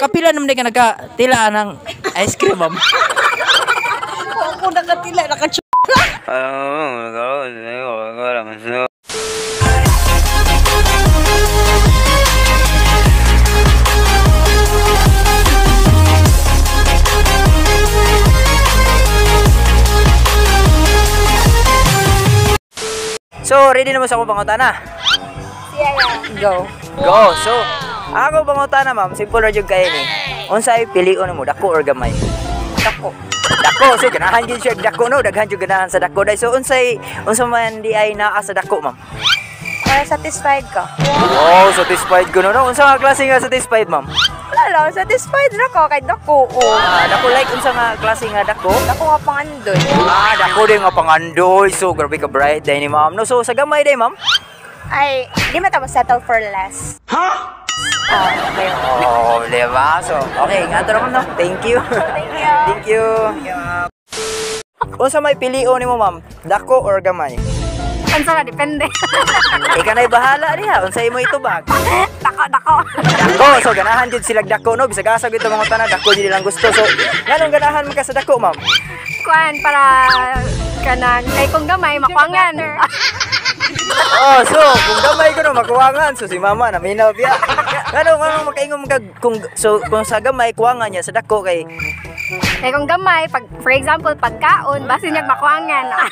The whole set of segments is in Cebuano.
Kapila naman ka nagkatila ng ice cream, ma'am? Ako nakatila, naka. So, ready na mo sa akong pangutana? Yeah. Go. Go! So, ako pangutana, ma'am, simple ra jud kayo ni. Unsay pilion mo, dako or gamay? Dako. Dako, so ganahan jud siya dako, no, daghan jud ganahan sa dako. Dai so unsay unsa man di ay naa sa dako, ma'am? Para satisfied ka. Oh, satisfied ko no. No? Unsa nga klase nga satisfied, ma'am? Wala lang, satisfied na ko kay dako. Oh. Ah, dako like unsa nga klase nga dako? Dako nga pangandoy. Ah, dako din nga pangandoy. So grabe ka bright dai ni ma'am. No, so sa gamay dai, ma'am? Ay, di man ta settle for less. Ha? Oh, okay. Oh, di ba? So, okay, nga ma'am, no. Thank you. Thank you. Thank you. Unsa may pilion nimo, ma'am? Dako or gamay? Unsa na, depende. Ikaw na'y bahala diha. Unsa imo itubag? Dako, dako. Dako, so ganahan jud sila dako, no. Bisag asa gyud mga tanan, dako jud nilang gusto. So, nganong ganahan man ka sa dako, ma'am? Kuan para kanang kay kung gamay makuangan. Oh, so kung gamay ko no makuwangan, so si mama naminaw biya. Ngano ngano makaingon man kag kung so kung sa gamay kuwangan niya sa dako kay Kay kung gamay pag for example pagkaon basin niya makuangan. Ah,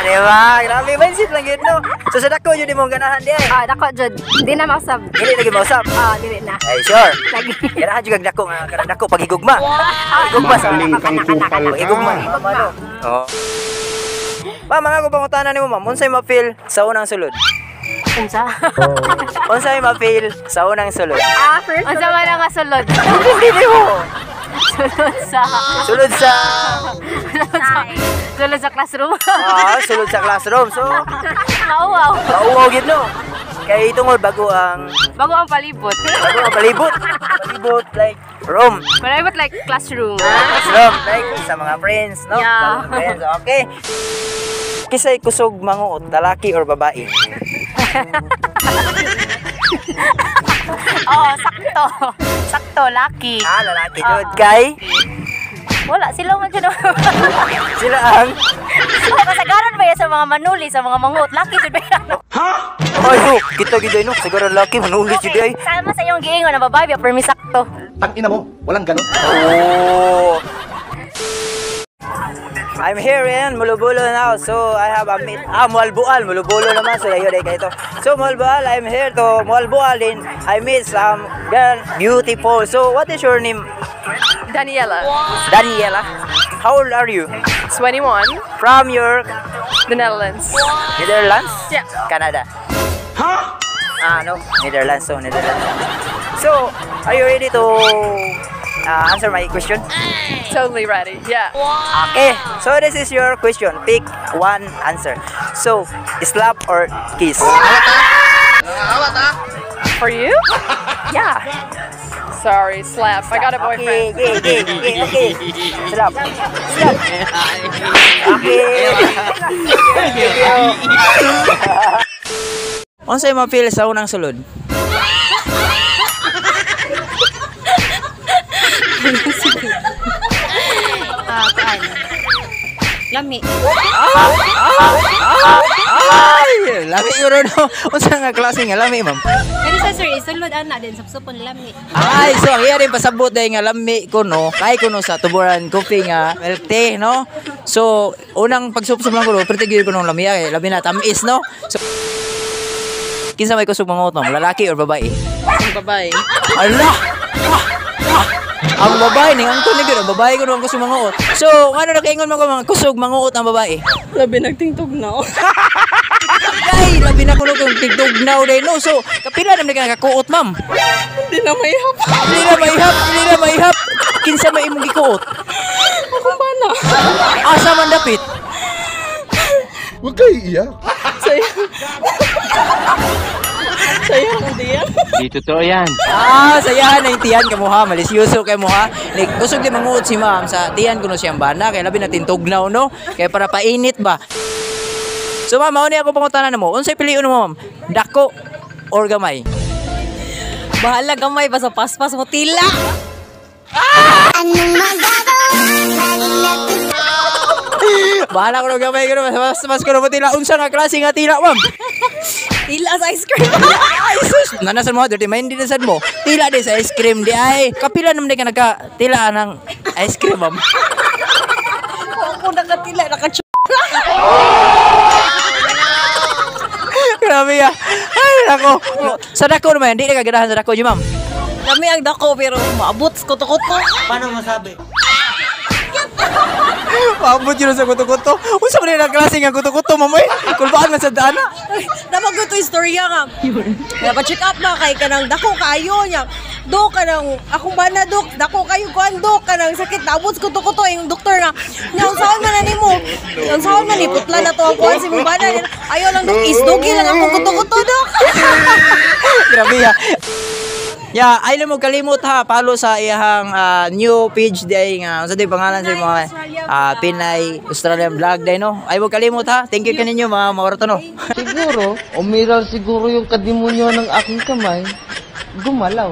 di ba? Grabe mindset lang gyud, no. So sa dako jud imong ganahan di ay. Ah, dako jud. Di na mausab. Dili lagi mausab. Ah, dili na. Ay, sure. Lagi. Ganahan jud kag dako nga kanang dako pagigugma. Pagigugma sa Magaling kang kupal ka. Pagigugma. Mama, no. Oh. Ma'am, mga ko pangutana nimo, ma'am, unsay ma-feel sa unang sulod? Unsa? Unsay ma-feel sa unang sulod? Ah, first. Unsa man ang sulod? Hindi mo. Sulod sa Sulod sa sulod sa classroom. Ah, sulod sa classroom. So, Mauwaw. mauwaw gyud, no. Kay tungod bago ang Bago ang palibot. Bago ang palibot. Palibot like room. Palibot like classroom. Classroom like sa mga friends, no? Yeah. Mga friends, okay. Kisay kusog manguot, lalaki or babae? Oo, sakto. Sakto, lucky. Ah, lalaki jud kay Wala, sila man jud. Sila ang Kasagaran ba yan sa mga manuli, sa mga mangut? Lucky jud ba yan? Ay, no, kita gid ay, no. Siguro lalaki manuli jud ay. Sama sa iyong giingon na babae, pero mi sakto. Tangina mo, walang ganon. Oh. I'm here in Mulubulo now. So I have a meet. Ah, Mualbual. Mulubulo naman. So layo kayo ito. So Mualbual, I'm here to Mualbual din. I meet some girl, beautiful. So what is your name? Daniela. Daniela. How old are you? 21. From your The Netherlands. Netherlands? Yeah. Canada. Huh? Ah, no. Netherlands. So, Netherlands. So, are you ready to answer my question? Totally ready. Yeah. Okay, so this is your question. Pick one answer. So, slap or kiss? For you? Yeah. Sorry, slap. I got a Okay, boyfriend. okay. Slap. Slap. Okay. Thank you. Unsay ma-feel sa unang sulod? Ah, kuan. Lami. Ay, lami yun, no. Unsa nga klase nga lami, ma'am? Pero sa sir, isulod ana din sapsupon lami. Ay, so ang iya rin pasabot dahil nga lami ko, no. Kay ko no sa Tuburan Coffee nga milk tea, no. So, unang pagsupsup lang ko, no, pretty gyud ko nung lami ay, labi na tamis, no. So, kinsa may kusog manguot, ma'am, lalaki or babae? Babae. Ala! Ah! Ah! Ang babae ning angkon ni gyud, ang babae ko no ang kusog manguot. So, ngano nakaingon man ko mga kusog manguot ang babae? Labi nagtingtog na. Ay, labi na kuno kung tigtugnaw day, no. So, kapila naman ka nakakuot, ma'am? Hindi na mahihap. Dili na mahihap, dili na mahihap. Kinsa may imong gikuot? Akong bana. Asa man dapit? Huwag kayo iiyak. Saya. Saya ang diyan. Di totoo yan. Ah, sayahan na yung tiyan ka mo ha. Malisyoso kay mo ha. Like, kusog di manguot si ma'am sa tiyan kuno siyang bana. Kaya labi na tintugnaw, no? Kaya para painit ba? So ma'am, mao ni ako pangutana namo. Unsay piliun mo, ma'am? Dako or gamay? Bahala gamay ba sa paspas mo tila. Bahala ko gamay ko mas mas ko mo tila unsa nga klase nga tila, ma'am? Tila sa ice cream. Ay sus, nanasan mo dirty mind din sad mo. Tila di sa ice cream di ay. Kapila naman di ka nagka tila ng ice cream, ma'am. Ako nakatila, naka. Grabe ya. Ay nako. Sa dako naman, di na kaganahan sa dako jud, ma'am. Lami ang dako pero maabot sa kuto-kuto. Paabot yun sa kuto-kuto. Unsa man ang klase nga kuto-kuto, ma'am oy? Kulbaan man sa daan. Dapat ko ito istorya nga. Kaya pa-check up na kay kanang dako kayo niya. Dok kanang akong bana dok, dako kayo kuan dok kanang sakit naabot sa kuto-kuto yung doktor nga. Nya unsaon man na nimo? Unsaon man ni putla na to ang kuan si mong bana. Ayo lang dok, isdogi lang akong kuto-kuto dok. Grabe ya. Ya, ay lang mo kalimot ha, follow sa iyang new page di ay nga unsa di pangalan sa mga Pinay Australian Vlog day no. Ay mo kalimot ha. Thank you kaninyo mga maurato no. Siguro, umiral siguro yung kadimonyo ng aking kamay, gumalaw.